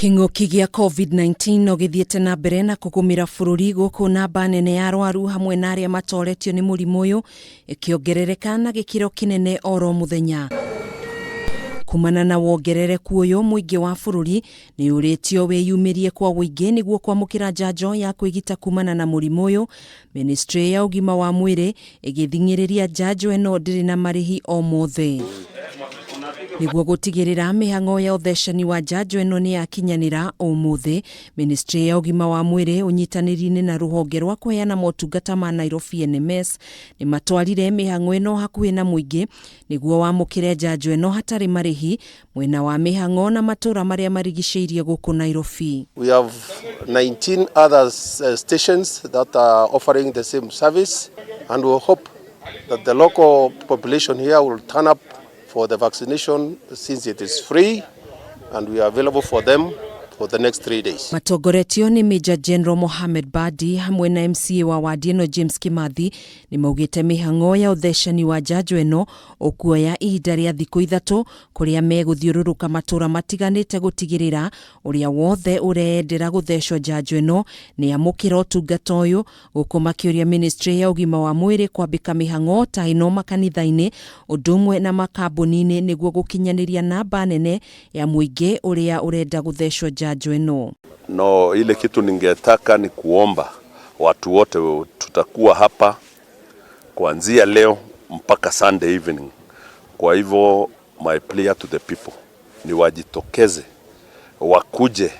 Kĩng'ũki gĩa COVID-19 no gĩthiĩte na mbere na kũgũmĩra bũrũri gũkũ namba nene ya arwaru hamwe na arĩa matoretio nĩ mũrimũ ũyũ ĩkĩongerereka na gĩkĩro kĩnene oro mũthenya. Kumana na wongerereku ũyũ, mũingĩ wa bũrũri nĩ ũrĩtio wĩyumĩrie kwa ũingĩ nĩguo kwamũkĩra njanjo ya kwĩgita kumana na mũrimũ ũyũ. Ministry ya ũgima wa mwĩrĩ ĩgĩthing'ĩrĩria njanjo ĩno ndĩrĩ na marĩhi o mothe. Nĩguo gũtigĩrĩra mĩhang'o ya ũthecani wa njanjo ĩno nĩ yakinyanĩra, ũmũthĩ Ministry ya ũgima wa mwĩrĩ ũnyitanĩri-inĩ na rũhonge rwa kũheana motungata ma Nairobi NMS nĩ matwarire mĩhang'o ĩno hakuhĩ na mũingĩ nĩguo wamũkĩre njanjo ĩno hatarĩ marĩhi mwena wa mĩhang'o na matũra marĩa marigicĩirie gũkũ Nairobi. We have 19 other stations that are offering the same service, and we hope that the local population here will turn up for the vaccination since it is free and we are available for them for the next 3 days. Matongoretio nĩ Major General Mohamed Badi hamwe na MCA wa wadi ĩno James Kimathi, nĩ maugĩte mĩhang'o ya ũthecani wa njanjo ĩno ũkuoya ihinda rĩa thikũ 3, kũrĩa megũthiũrũrũka matũra matiganĩte gũtigĩrĩra ũrĩa wothe ũreendera gũthecwo njanjo ĩno nĩ amũkĩra ũtungata ũyũ, gũkũ makĩũria Ministry ya ũgima wa mwĩrĩ kwambĩka mĩhang'o ta ĩno makanitha-inĩ ũndũ ũmwe na makambuni-inĩ nĩguo gũkinyanĩria namba nene ya mũingĩ ũrĩa ũrenda gũthecwo njanjo ĩno. No, ile kitu ningetaka ni kuomba watu wote, tutakuwa hapa kuanzia leo mpaka Sunday evening. Kwa hivyo my plea to the people ni wajitokeze, wakuje,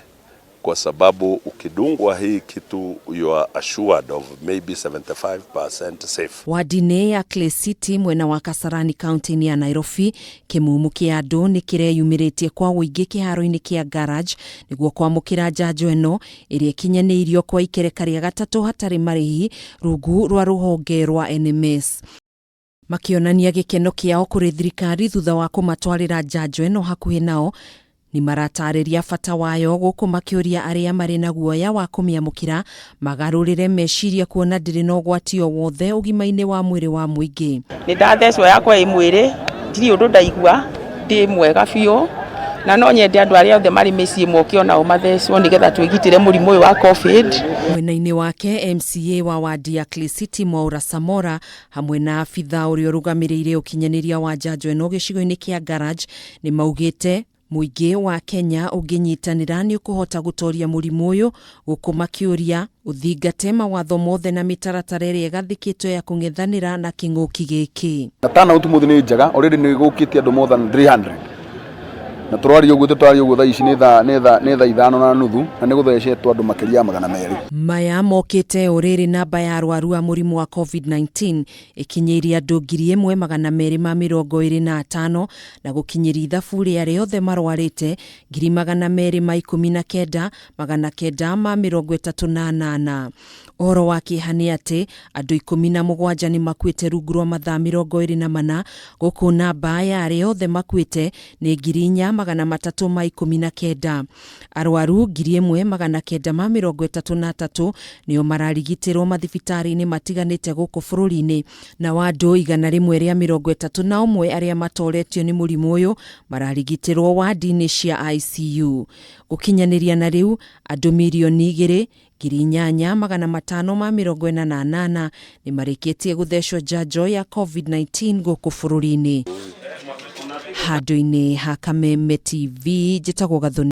kwa sababu ukidungwa hii kitu you are assured of maybe 75% safe. Wadi-inĩ ya Clay City mwena wa Kasarani kaunti-inĩ ya Nairobi, kĩmumu kĩa andũ nĩ kĩreyumĩrĩtie kwa ũingĩ kĩharo-inĩ kĩa Garage nĩguo kwamũkĩra njanjo ĩno ĩrĩa ĩkinyanĩirio kwa ikereka rĩa gatatũ hatarĩ marĩhi rungu rwa rũhonge rwa NMS, makĩonania gĩkeno kĩao kũrĩ thirikari thutha wa kũmatwarĩra njanjo ĩno hakuhĩ nao. Nĩ maratarĩria bata wayo gũkũ makĩũria arĩa marĩ na guoya wa kũmĩamũkĩra magarũrĩre meciria, kuona ndĩrĩ na ũgwati o wothe ũgima-inĩ wa mwĩrĩ wa mũingĩ. Nĩ ndathecwo yakwa ĩ mwĩrĩ, ndirĩ ũndũ ndaigua, ndĩ mwega biũ, na no nyende andũ arĩa othe marĩ mĩciĩ moke onao mathecwo nĩgetha twĩgitĩre mũrimũ ũyũ wa COVID. Mwena-inĩ wake, MCA wa wadi ya Clay City Mwaura Samora hamwe na abitha ũrĩa ũrũgamĩrĩire ũkinyanĩria wa njanjo ĩno gĩcigo-inĩ kĩa Garage nĩ maugĩte mũingĩ wa Kenya ũngĩnyitanĩra nĩ ũkũhota gũtoria mũrimũ ũyũ, gũkũ makĩũria ũthingate mawatho mothe na mĩtaratara ĩrĩa ĩgathĩkĩtwo ya kũng'ethanĩra na kĩng'ũki gĩkĩ. Na turnout mũthĩ nĩ njega, already nĩ gũkĩte andũ more than 300, na tũraria ũguo, tũraria ũguo thaa ici nĩ thaa 5:30 na nĩ gũthecetwo andũ makĩria ya 200. Maya mokĩte o rĩrĩ namba ya arwaru a mũrimũ wa COVID-19 ĩkinyĩirie andũ 1,225, na gũkinyĩria ithabu rĩa arĩa othe marwarĩte 219,938. Ũhoro wa kĩeha nĩ atĩ andũ 17 nĩ makuĩte rungu rwa mathaa 24, gũkũ namba ya arĩa othe makuĩte nĩ 4,319. Arwaru 1,933 nĩo mararigitĩrwo mathibitarĩ-inĩ matiganĩte gũkũ bũrũri-inĩ, na wa andũ 131 arĩa matoretio nĩ mũrimũ ũyũ mararigitĩrwo wadi-inĩ cia ICU. Gũkinyanĩria na rĩu, andũ 2,008,548 nĩ marĩkĩtie gũthecwo njanjo ya COVID-19 gũkũ bũrũri-inĩ. Handũ-inĩ ha Kameme TV, njĩtagwo Gathoni.